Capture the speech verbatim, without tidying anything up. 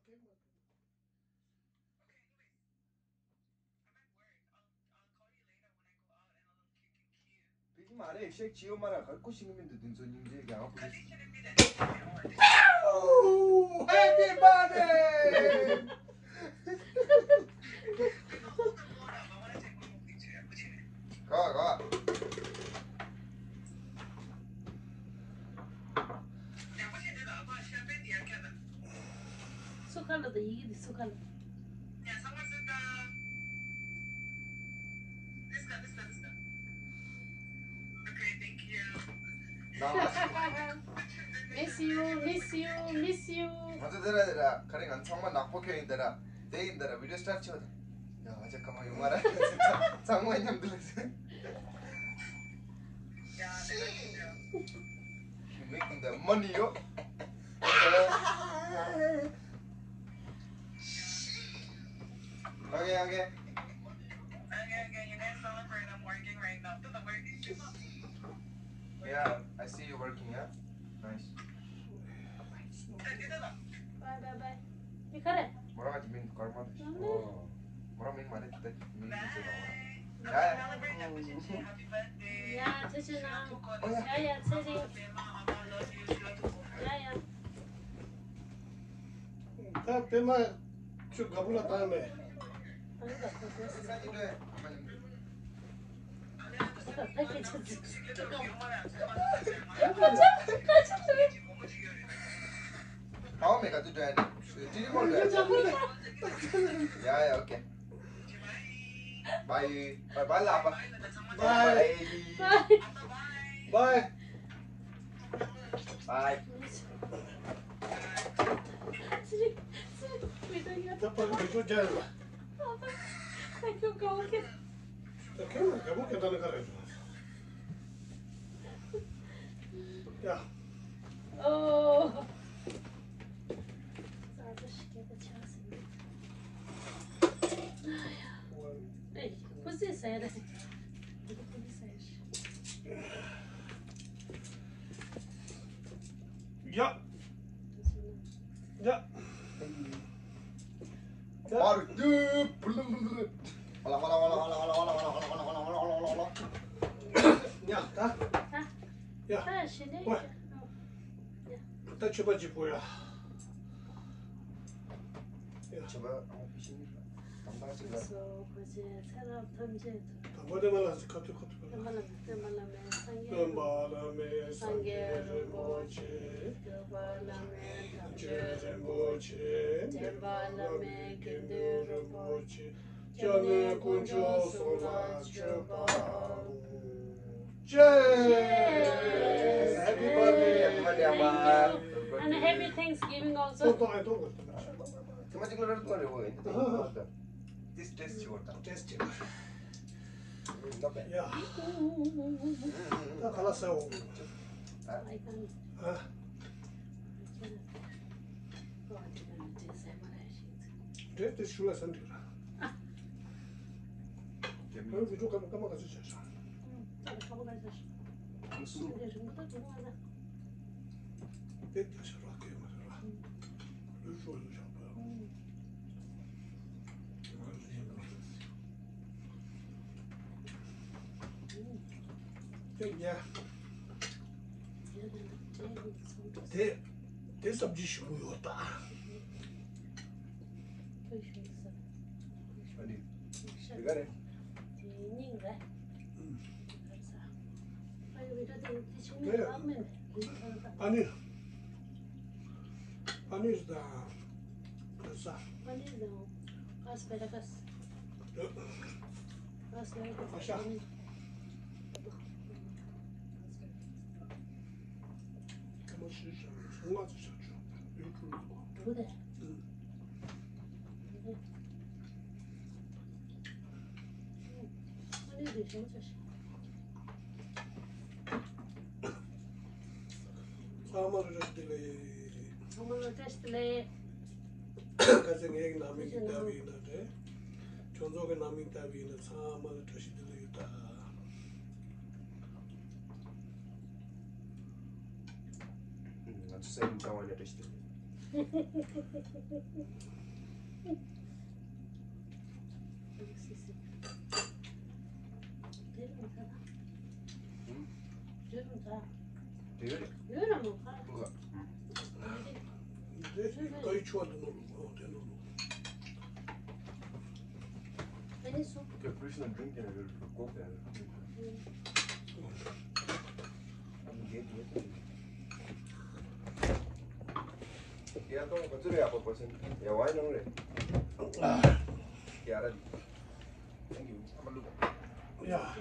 ཕིག་མ་རེད། ཤེག་བྱིའུ་མ་ར་གར་ཀུ་ཤིང་མི་འདུག་དེ་ཚོ་སྙིང་རྗེ་རྒྱག་པོ། Happy birthday! ག་ག་སུ་ཁ་ལ་དང་ཡི་གེ་འདི་སུ་ཁ་ལ། Miss you, miss you, miss you. ང་ཚོ་དེ་ར་དེ་ར་ག་རེ་ང་ཚང་མ་ནག་པོ་ཁྱོད་ཡིན་དེ་ར་དེ་ཡིན་དེ་ར་བི་ཌིའོ་སི་ཊར་ཆོད་དང་། ཡ་ང་ཅག་ཁ་མ་ཡོང་མ་ར་ཚང་མ་མཉམ་དུ་ལ། She making the money, yo. Okay, okay. Yeah, I see you working, yeah? Nice. Bye, bye, bye. མོ་རང་གི་མིང་ཀརྨ་རེད། ཨོ། མོ་རང་མིང་མ་རེད་ད། མིང་ཅི་ཟེར་ར་བ། ཡ་ཡ། ཡ་ཚེ་ཆེ་ན། ཨོ་ཡ། ཡ་ཡ་ཚེ་རིང་། ཡ་ཡ། ད་པད་མ་ཁྱོད་དགའ་པོ་ལ་བཏང་མེད། ཨའོ་མེ་ག་དུས་འགྲོ་ཡ་ནི། ཏི་རི་མོ་འགྲོ་ཡ། ཡ་ཡ། ཨོ་ཀེ། བའི། བའི་བའི་ལགས་པ། བའི། བའི། བའི། ད་ཕར་འགྲོ་ཆོག་རྒྱ་ཡོད་པ། ད་ཁྱོད་དགའ་པོ་ཁྱེད། ད་ཁྱོད་དགའ་པོ་ཁྱེད་ད་ནི་ག་རེ་འགྲོ། ཡ། ཨོ། ས་ཆ་ཞིག་ག་ཆགས་ཟིན། ཨེ། ཁུ་སིམ་ཟེར་རེད། ཁུ་སིམ་ཟེར། ཡ། ཡ། ཡ། ཡ། ད། ཡ། ད། ད་མཆོད་པ་ཅིག་ཕུལ་ཡ། མཆོད་པ་ཨ་མ་ཕུལ་ཤེས་ནི། དམ་པ་ཅིག་ལ། སོ་འཁོར་བཅས་ཚེ་རབས་ཐམས་ཅད་དུ། དང་པོ་སྟོན་པ་བླ་མ་ཁ་ཐུག་ཁ་ཐུག་ཁ་ཐུག་སྟོན་པ་བླ་མ་སངས་རྒྱས། སྟོན་པ་བླ་མ་སངས་རྒྱས་རིན་པོ་ཆེ། སྟོན་པ་བླ་མ་ཐམས་ཅད་རིན་པོ་ཆེ། སྟོན་པ་བླ་མ་དགེ་འདུན་རིན་པོ་ཆེ། སྐྱབས་གནས་དཀོན་མཆོག་གསུམ་ལ་མཆོད་པ། Cheers! Happy birthday, happy birthday, ཨ་མ། And happy Thanksgiving also. ཏོག་ཏོག་ཨེ་ཏོག་གོ། ཚེ་མ་གཅིག་ལ་ར་ཏོག་རེ་འོ་ཡིན། ཏོག་ཏོག་ཏོག་ཏོག་ཏིས་ཏེས་ཅི་བོར་ཏ། ཏེས་ཅི་བོར། ནོ་བེ། ཡ། ད་ག་ལ་ཟ་འོ། ཨ། འདྲེ་དེ་ཤུ་ལ་ཟ་འདྲེ་ར། ཨ། ཨ་བི་ཇོ་ཀ་མ་ཀ་མ་ག་ཚོད་བྱ་ཤག་དེ་ད་ཤ་ར་ཀེ་མ་ར། ལུས་ཤོར་ཡོད་ཤག་པ། ཀྱེ་ཀྱེ། དེ་དེ་སབ་ཇི་ཞིམ་པོ་ཡོད་ད། ཨ་ནི། དེ་ག་རེད། དེ་སྙིང་རེད། ཨུམ། པ་ནིར། པ་ནིར་དང་། ས། པ་ནིར་དང་། ཨ་སི་པེ་ར་ག་སི། ཨ་སི་པེ་ར་ག་སི། ཨ་ཤ། ཁ་མ་ཤི་ཤ་སོང་ང་ཚོ་ཤ་ཆུ་ཡོད་ཀྱི་མི་འདུག་དེ། ཨུ། ཨ་ནི་དེ་ཤ་ཆུ་ཤ། ཚང་མ་ལ་བཀྲ་ཤིས་བདེ་ལེགས། ཚང་མ་ལ་བཀྲ་ཤིས་བདེ་ལེགས། ཁ་སང་ངའི་ནང་མི་གི་ལྟ་བུ་ཡིན་ན་རེད། ཁྱོད་ཚོ་གི་ནང་མི་ལྟ་བུ་ཡིན་ན་ཚང་མ་ལ་བཀྲ་ཤིས་བདེ་ལེགས་ཡོད་ད། ང་ཚོ་སེམས་གཙང་བ་ལ་བཀྲ་ཤིས་བདེ་ལེགས། དེ་ཀའི་ཆུ་བ་འདི་ནང་ལོགས་དེ་ནང་ལོགས། Okay, please not drink and go there. Yeah, don't go to the apple person. Yeah, why not? Yeah, thank you. I'm a little. Yeah.